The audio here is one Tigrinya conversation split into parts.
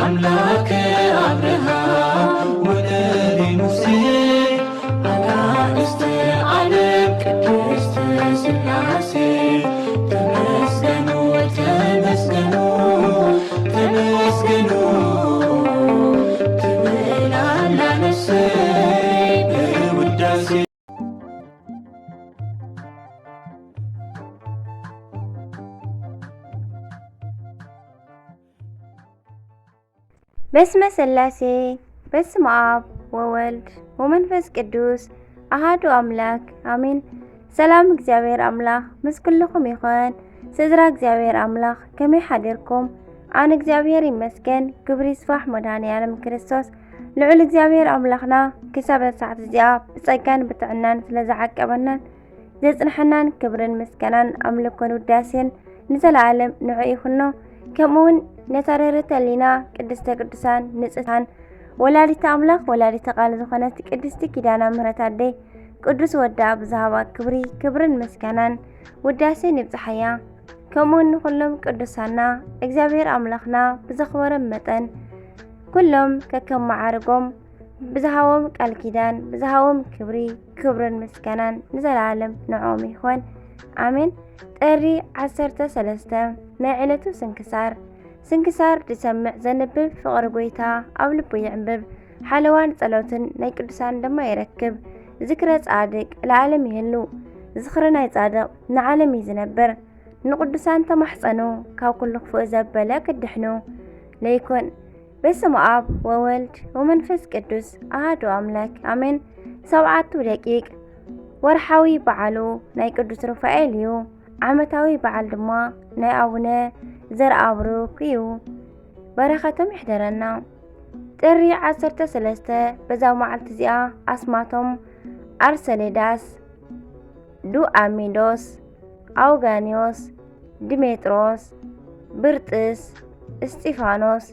ኣምላከ ኣብርሃም ወነቢ ሙሴ ኣናእስተ ዓለም ቅድስት ስላሴ ተመስገኑ ተመስገኑ ተመስገኑ ትብል ኣላ ነፍሰይ ብውዳሴ። በስመ ስላሴ በስመ ኣብ ወወልድ ወመንፈስ ቅዱስ ኣሃዱ ኣምላክ ኣሜን። ሰላም እግዚኣብሔር ኣምላኽ ምስ ኩልኹም ይኹን። ስድራ እግዚኣብሔር ኣምላኽ ከመይ ሓዲርኩም? ኣነ እግዚኣብሔር ይመስገን፣ ክብሪ ይስፋሕ መድኃኔ ዓለም ክርስቶስ። ልዑል እግዚኣብሔር ኣምላኽና ክሳብ ሳዓት እዚኣ ብጸጋን ብጥዕናን ስለ ዝዓቀበናን ዘጽንሐናን ክብርን ምስጋናን ኣምልኮን ውዳሴን ንዘለኣለም ንዑ ይኹኖ። ከምኡ እውን ነታ ርህርተ ሊና ቅድስተ ቅዱሳን ንጽሕታን ወላዲተ ኣምላኽ ወላዲተ ቃል ዝኾነት ቅድስቲ ኪዳና ምህረት ኣደይ ቅዱስ ወዳ ብዝሃባ ክብሪ ክብርን ምስጋናን ውዳሴን ይብጽሓያ። ከምኡ ንኹሎም ቅዱሳና እግዚኣብሔር ኣምላኽና ብዘኽበሮም መጠን ኩሎም ከከም መዓርጎም ብዝሃቦም ቃል ኪዳን ብዝሃቦም ክብሪ ክብርን ምስጋናን ንዘለኣለም ንዕኦም ይኹን ኣሜን። ጥሪ ዓሰርተ ሰለስተ ናይ ዕለቱ ስንክሳር። ስንክሳር ዝሰምዕ ዘንብብ ፍቕሪ ጎይታ ኣብ ልቡ ይዕንብብ። ሓለዋን ጸሎትን ናይ ቅዱሳን ድማ ይረክብ። ዝክረ ጻድቅ ለዓለም ይህሉ። ዝኽሪ ናይ ጻድቕ ንዓለም እዩ ዝነብር። ንቕዱሳን ተማሕጸኑ ካብ ኩሉ ክፉእ ዘበለ ክድሕኑ። ለይኩን በስመ ኣብ ወወልድ ወመንፈስ ቅዱስ ኣሃዱ ኣምላክ ኣሜን። ሰብዓቱ ደቂቅ ወርሓዊ በዓሉ ናይ ቅዱስ ሩፋኤል እዩ። ዓመታዊ በዓል ድማ ናይ ኣቡነ ዘርኣብሩክ እዩ። በረኸቶም ይሕደረና። ጥሪ ዓሰርተ ሰለስተ በዛ መዓልቲ እዚኣ ኣስማቶም ኣርሰሌዳስ፣ ዱኣሚዶስ፣ ኣውጋኒዮስ፣ ድሜጥሮስ፣ ብርጥስ፣ እስጢፋኖስ፣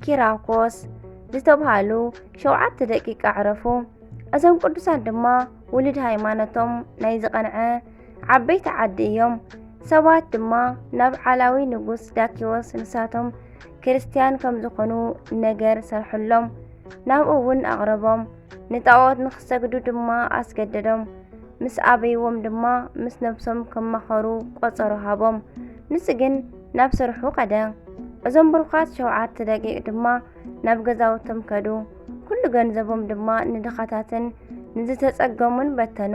ኪራኮስ ዝተብሃሉ ሸውዓተ ደቂቅ ኣዕረፉ። እዞም ቅዱሳን ድማ ውሉድ ሃይማኖቶም ናይ ዝቐንዐ ዓበይቲ ዓዲ እዮም። ሰባት ድማ ናብ ዓላዊ ንጉስ ዳኪዎስ ንሳቶም ክርስትያን ከም ዝኾኑ ነገር ሰርሕሎም። ናብኡ እውን ኣቕረቦም። ንጣዖት ንኽሰግዱ ድማ ኣስገደዶም። ምስ ኣበይዎም ድማ ምስ ነብሶም ክማኸሩ ቆጸሮ ሃቦም። ንሱ ግን ናብ ስርሑ ከደ። እዞም ብሩኻት ሸውዓተ ደቂቕ ድማ ናብ ገዛውቶም ከዱ። ኩሉ ገንዘቦም ድማ ንድኻታትን ንዝተጸገሙን በተኑ።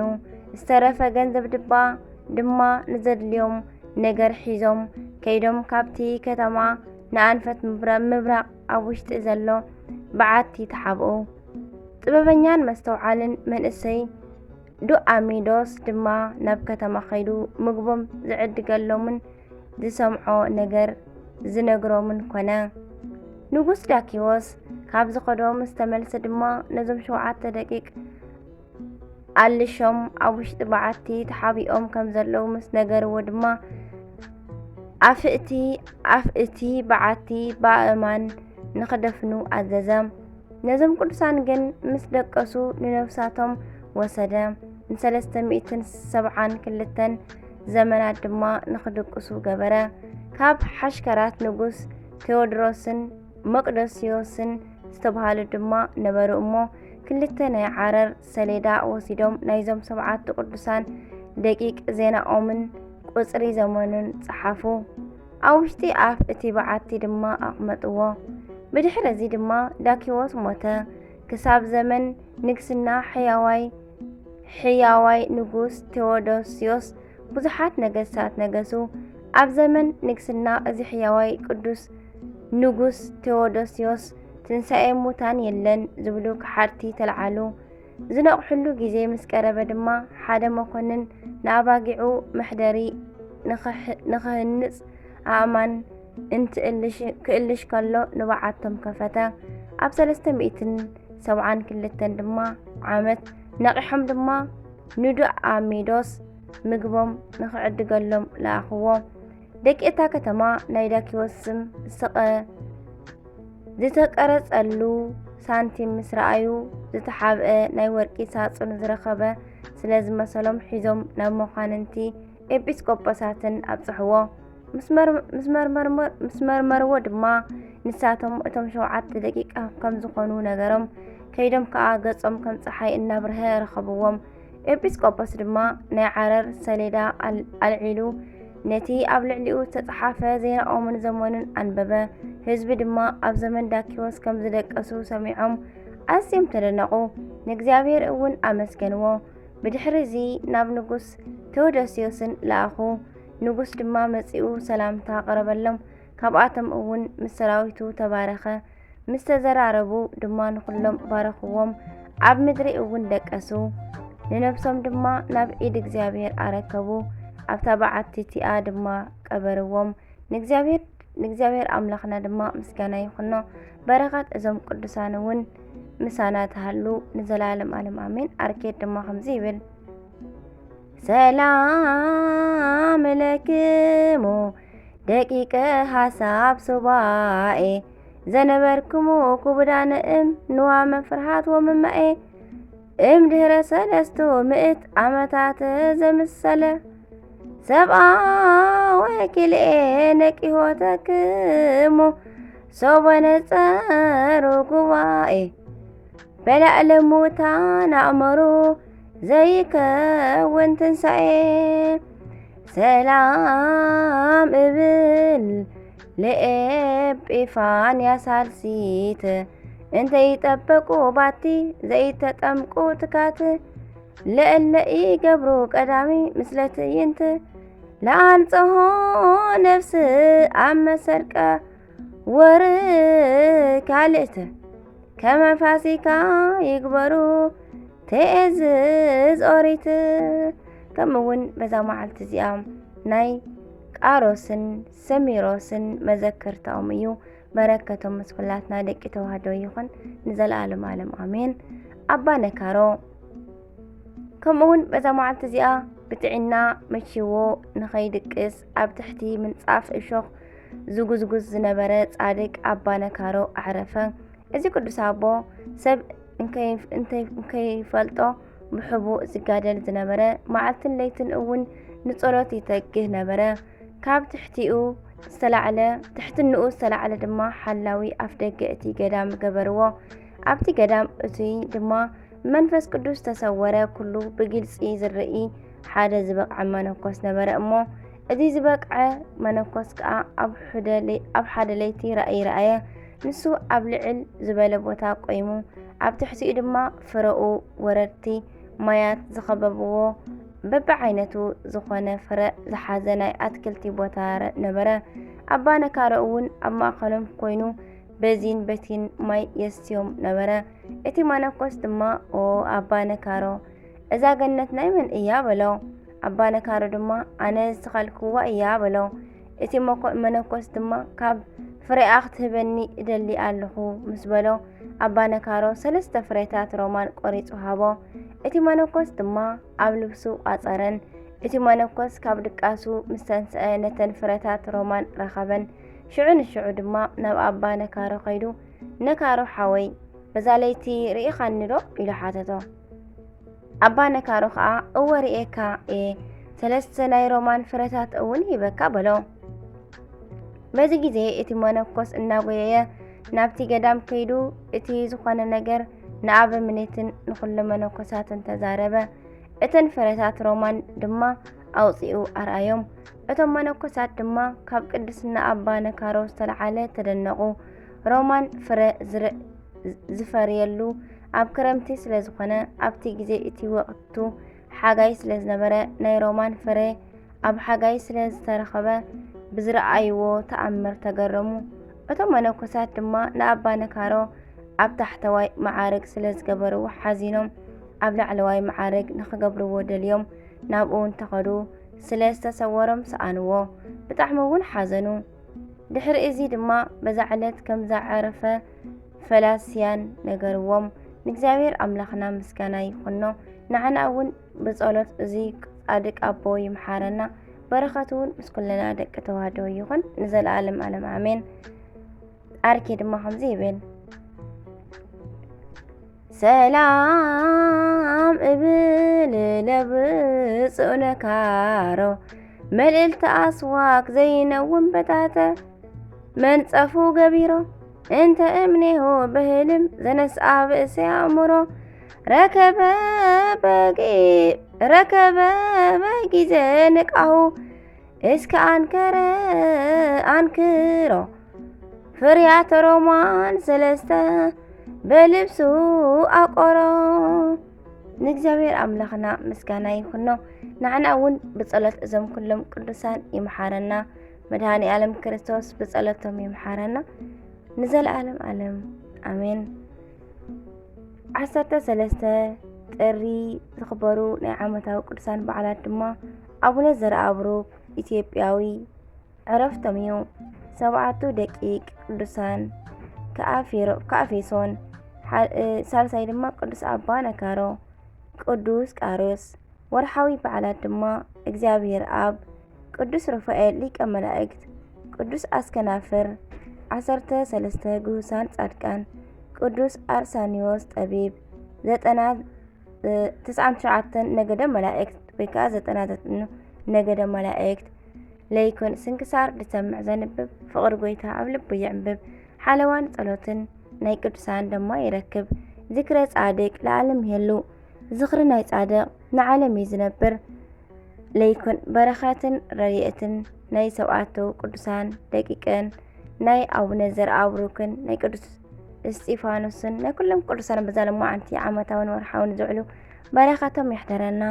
ዝተረፈ ገንዘብ ድባ ድማ ንዘድልዮም ነገር ሒዞም ከይዶም ካብቲ ከተማ ንኣንፈት ምብራቕ ኣብ ውሽጢ ዘሎ በዓቲ ተሓብኡ። ጥበበኛን መስተውዓልን መንእሰይ ዱኣሚዶስ ድማ ናብ ከተማ ከይዱ ምግቦም ዝዕድገሎምን ዝሰምዖ ነገር ዝነግሮምን ኮነ። ንጉስ ዳኪዎስ ካብ ዝኸዶ ምስ ተመልሰ ድማ ነዞም ሸውዓተ ደቂቅ ኣልሾም ኣብ ውሽጢ በዓቲ ተሓቢኦም ከም ዘለዉ ምስ ነገርዎ ድማ ኣፍእቲ ኣፍ እቲ በዓቲ ብኣእማን ንኽደፍኑ ኣዘዘ። ነዞም ቅዱሳን ግን ምስ ደቀሱ ንነፍሳቶም ወሰደ። ንሰለስተ ሚእትን ሰብዓን ክልተን ዘመናት ድማ ንኽድቅሱ ገበረ። ካብ ሓሽከራት ንጉስ ቴዎድሮስን መቅዶስዮስን ዝተብሃሉ ድማ ነበሩ እሞ፣ ክልተ ናይ ዓረር ሰሌዳ ወሲዶም ናይዞም ሰብዓቱ ቅዱሳን ደቂቅ ዜናኦምን ቁጽሪ ዘመኑን ጸሓፉ። ኣብ ውሽጢ ኣፍ እቲ በዓቲ ድማ ኣቕመጥዎ። ብድሕሪ እዚ ድማ ዳኪዎስ ሞተ። ክሳብ ዘመን ንግስና ሕያዋይ ሕያዋይ ንጉስ ቴዎዶስዮስ ብዙሓት ነገስታት ነገሱ። ኣብ ዘመን ንግስና እዚ ሕያዋይ ቅዱስ ንጉስ ቴዎዶስዮስ ትንሳኤ ሙታን የለን ዝብሉ ከሓድቲ ተልዓሉ። ዝነቕሕሉ ግዜ ምስ ቀረበ ድማ ሓደ መኮንን ንኣባጊዑ መሕደሪ ንኽህ- ንኽህንጽ ኣእማን እንትእልሽ ክእልሽ ከሎ ንብዓቶም ከፈተ። ኣብ ሰለስተ ሚእትን ሰብዓን ክልተን ድማ ዓመት ነቒሖም ድማ ንዱኣሚዶስ ምግቦም ንኽዕድገሎም ለኣኽዎ። ደቂ እታ ከተማ ናይ ዳኪዎስ ስም ዝተቐ ዝተቀረጸሉ ሳንቲም ምስ ረኣዩ ዝተሓብአ ናይ ወርቂ ሳጹን ዝረኸበ ስለ ዝመሰሎም ሒዞም ናብ መኳንንቲ ኤጲስቆጶሳትን ኣብጽሕዎ። ምስ መርመርዎ ድማ ንሳቶም እቶም ሸውዓተ ደቂቅ ከም ዝኾኑ ነገሮም። ከይዶም ከኣ ገጾም ከም ጸሓይ እናብርሀ ረኸብዎም። ኤጲስቆጶስ ድማ ናይ ዓረር ሰሌዳ ኣልዒሉ ነቲ ኣብ ልዕሊኡ ዝተጸሓፈ ዜናኦምን ዘመኑን ኣንበበ። ህዝቢ ድማ ኣብ ዘመን ዳኪዎስ ከም ዝደቀሱ ሰሚዖም ኣዝዮም ተደነቑ፣ ንእግዚኣብሔር እውን ኣመስገንዎ። ብድሕሪ እዚ ናብ ንጉስ ቴዎዶስዮስን ለኣኹ። ንጉስ ድማ መጺኡ ሰላምታ ኣቕረበሎም። ካብኣቶም እውን ምስ ሰራዊቱ ተባረኸ። ምስ ተዘራረቡ ድማ ንኹሎም ባረኽዎም። ኣብ ምድሪ እውን ደቀሱ። ንነብሶም ድማ ናብ ኢድ እግዚኣብሔር ኣረከቡ። ኣብታ በዓቲ እቲኣ ድማ ቀበርዎም። ንእግዚኣብሔር ንእግዚኣብሔር ኣምላኽና ድማ ምስጋና ይኹኖ። በረኸት እዞም ቅዱሳን እውን ምሳና ተሃሉ ንዘለዓለም ዓለም ኣሜን። ኣርኬድ ድማ ከምዚ ይብል። ሰላም ለክሙ ደቂቀ ሓሳብ ሱባኤ ዘነበርክሙ ኩቡዳነ እም ንዋመ ፍርሃት ወምመኤ እም ድህረ ሰለስቱ ምእት ዓመታት ዘምሰለ ሰብኣ ወኪልኤ ነቂሆተክሙ ሶበ ነጸሩ ጉባኤ በላዕለ ሙታን ኣእመሩ ዘይከውን ትንሳኤ ሰላም እብል ለኤጲፋንያ ሳልሲት እንተ ይጠበቁ ባቲ ዘይተጠምቁ ትካት ለእለ ይገብሩ ቀዳሚ ምስለ ትዕይንት ለኣንጽሆ ነፍስ ኣብ መሰርቀ ወር ካልእት ከመ ፋሲካ ይግበሩ ተኤዝዝ ኦሪት። ከምኡ እውን በዛ መዓልቲ እዚኣ ናይ ቃሮስን ሰሚሮስን መዘክርታኦም እዩ። በረከቶም ምስ ኩላትና ደቂ ተዋህዶ ይኹን ንዘለኣለም ኣለም ኣሜን። ኣባ ነካሮ ከምኡ እውን በዛ መዓልቲ እዚኣ ብጥዕና መችዎ ንኸይድቅስ ኣብ ትሕቲ ምንጻፍ እሾኽ ዝጉዝጉዝ ዝነበረ ጻድቅ ኣባ ነካሮ ኣዕረፈ። እዚ ቅዱስ ኣቦ ሰብ እንከይፈልጦ ብሕቡእ ዝጋደል ዝነበረ፣ መዓልትን ለይትን እውን ንጸሎት ይተግህ ነበረ። ካብ ትሕቲኡ ዝተላዕለ ትሕትንኡ ዝተላዕለ ድማ ሓላዊ ኣፍደገ እቲ ገዳም ገበርዎ። ኣብቲ ገዳም እቱይ ድማ መንፈስ ቅዱስ ተሰወረ። ኩሉ ብግልጺ ዝርኢ ሓደ ዝበቕዐ መነኮስ ነበረ እሞ፣ እዚ ዝበቕዐ መነኮስ ከኣ ኣብ ሓደ ለይቲ ራእይ ረኣየ። ንሱ ኣብ ልዕል ዝበለ ቦታ ቆይሙ፣ ኣብ ትሕቲኡ ድማ ፍረኡ ወረድቲ ማያት ዝኸበብዎ በብዓይነቱ ዝኾነ ፍረ ዝሓዘ ናይ ኣትክልቲ ቦታ ነበረ። ኣባ ነካሮ እውን ኣብ ማእከሎም ኮይኑ በዚን በቲን ማይ የስዮም ነበረ። እቲ መነኮስ ድማ፣ ኦ ኣባ ነካሮ፣ እዛ ገነት ናይ መን እያ? በሎ። ኣባ ነካሮ ድማ፣ ኣነ ዝተኸልክዋ እያ በሎ። እቲ መነኮስ ድማ፣ ካብ ፍሬኣ ክትህበኒ እደሊ ኣለኹ ምስ በሎ፣ ኣባ ነካሮ ሰለስተ ፍሬታት ሮማን ቆሪጹ ሃቦ። እቲ መነኮስ ድማ ኣብ ልብሱ ቋጸረን። እቲ መነኮስ ካብ ድቃሱ ምስ ተንስአ ነተን ፍረታት ሮማን ረኸበን። ሽዑ ንሽዑ ድማ ናብ ኣባ ነካሮ ከይዱ፣ ነካሮ ሓወይ፣ በዛ ለይቲ ርኢኻኒ ዶ? ኢሉ ሓተቶ። ኣባ ነካሮ ኸኣ፣ እወ ርኤካ እየ፣ ሰለስተ ናይ ሮማን ፍረታት እውን ሂበካ በሎ። በዚ ግዜ እቲ መነኮስ እናጎየየ ናብቲ ገዳም ከይዱ እቲ ዝኾነ ነገር ንኣበምኔትን ንኹሎም መነኮሳትን ተዛረበ። እተን ፍረታት ሮማን ድማ ኣውጺኡ ኣርኣዮም። እቶም መነኮሳት ድማ ካብ ቅድስና ኣባ ነካሮ ዝተለዓለ ተደነቑ። ሮማን ፍረ ዝፈርየሉ ኣብ ክረምቲ ስለ ዝኾነ ኣብቲ ግዜ እቲ ወቕቱ ሓጋይ ስለ ዝነበረ ናይ ሮማን ፍረ ኣብ ሓጋይ ስለ ዝተረኸበ ብዝረኣይዎ ተኣምር ተገረሙ። እቶም መነኮሳት ድማ ንኣባ ነካሮ ኣብ ታሕተዋይ መዓርግ ስለ ዝገበርዎ ሓዚኖም ኣብ ላዕለዋይ መዓርግ ንኽገብርዎ ደልዮም ናብኡ እንተኸዱ ስለ ዝተሰወሮም ሰኣንዎ። ብጣዕሚ እውን ሓዘኑ። ድሕሪ እዚ ድማ በዛ ዕለት ከም ዘዕረፈ ፈላስያን ነገርዎም። ንእግዚኣብሔር ኣምላኽና ምስጋና ይኹኖ። ንዓና እውን ብጸሎት እዚ ጻድቅ ኣቦ ይምሓረና። በረኸቱ እውን ምስ ኩልና ደቂ ተዋህዶ ይኹን ንዘለኣለም ኣለም ኣሜን። ኣርኬ ድማ ከምዚ ይብል። ሰላም እብል ለብፁዕ ነካሮ መልእልቲ ኣስዋክ ዘይነውን በታተ መንጸፉ ገቢሮ እንተ እምኔሆ ብህልም ዘነስኣ ብእሰ ኣእምሮ ረከበ በጊ ረከበ በጊዜ ንቃሁ እስከ ኣንከረ ኣንክሮ ፍርያተ ሮማን ሰለስተ በልብሱ ኣቆሮ። ንእግዚኣብሔር ኣምላኽና ምስጋና ይኹኖ። ንዓና እውን ብጸሎት እዞም ኩሎም ቅዱሳን ይምሓረና። መድኃኔ ዓለም ክርስቶስ ብጸሎቶም ይምሓረና ንዘለዓለም ዓለም ኣሜን። ዓሰርተ ሰለስተ ጥሪ ዝኽበሩ ናይ ዓመታዊ ቅዱሳን በዓላት ድማ ኣቡነ ዘርኣብሩክ ኢትዮጵያዊ ዕረፍቶም እዩ። ሰብዓቱ ደቂቅ ቅዱሳን ከኣፌሮ- ከኣፌሶን፣ ሓ- እ፣ ሳልሳይ ድማ ቅዱስ ኣባ ነካሮ፣ ቅዱስ ቃሮስ። ወርሓዊ በዓላት ድማ እግዚኣብሔር ኣብ፣ ቅዱስ ሩፋኤል ሊቀ መላእክት፣ ቅዱስ ኣስከናፍር፣ ዓሰርተ ሰለስተ ግሁሳን ጻድቃን፣ ቅዱስ ኣርሳኒዎስ ጠቢብ፣ ዘጠና እ፣ ትስዓን ትሽዓተን ነገደ መላእክት ወይ ከዓ ዘጠና ዘጠኑ ነገደ መላእክት ለይኩን። ስንክሳር ዝሰምዕ ዘንብብ ፍቕሪ ጎይታ ኣብ ልቡ ይዕንብብ። ሓለዋን ጸሎትን ናይ ቅዱሳን ድማ ይረክብ። ዝክረ ጻድቅ ለዓለም ይህሉ። ዝኽሪ ናይ ጻድቅ ንዓለም እዩ ዝነብር። ለይኩን በረኸትን ረድኤትን ናይ ሰብኣቱ ቅዱሳን ደቂቅን ናይ ኣቡነ ዘርኣብሩክን ናይ ቅዱስ እስጢፋኖስን ናይ ኩሎም ቅዱሳን በዛ ለማዓንቲ ዓመታውን ወርሓውን ዝውዕሉ በረኸቶም ይሕደረና።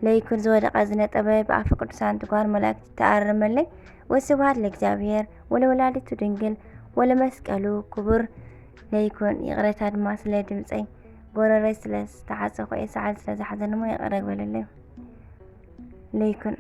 ለይኩን ዝወደቐ ዝነጠበ ብኣፈ ቅዱሳን ትጓር መላእክት ተኣርመለይ። ወስብሐት ለእግዚኣብሔር ወለወላዲቱ ድንግል ወለመስቀሉ ክቡር። ለይኩን ይቕሬታ ድማ ስለ ድምፀይ ጎረረይ ስለ ዝተሓፀኹ እየ ሰዓል ስለ ዝሓዘንሞ ይቕረ ግበለለይ። ለይኩን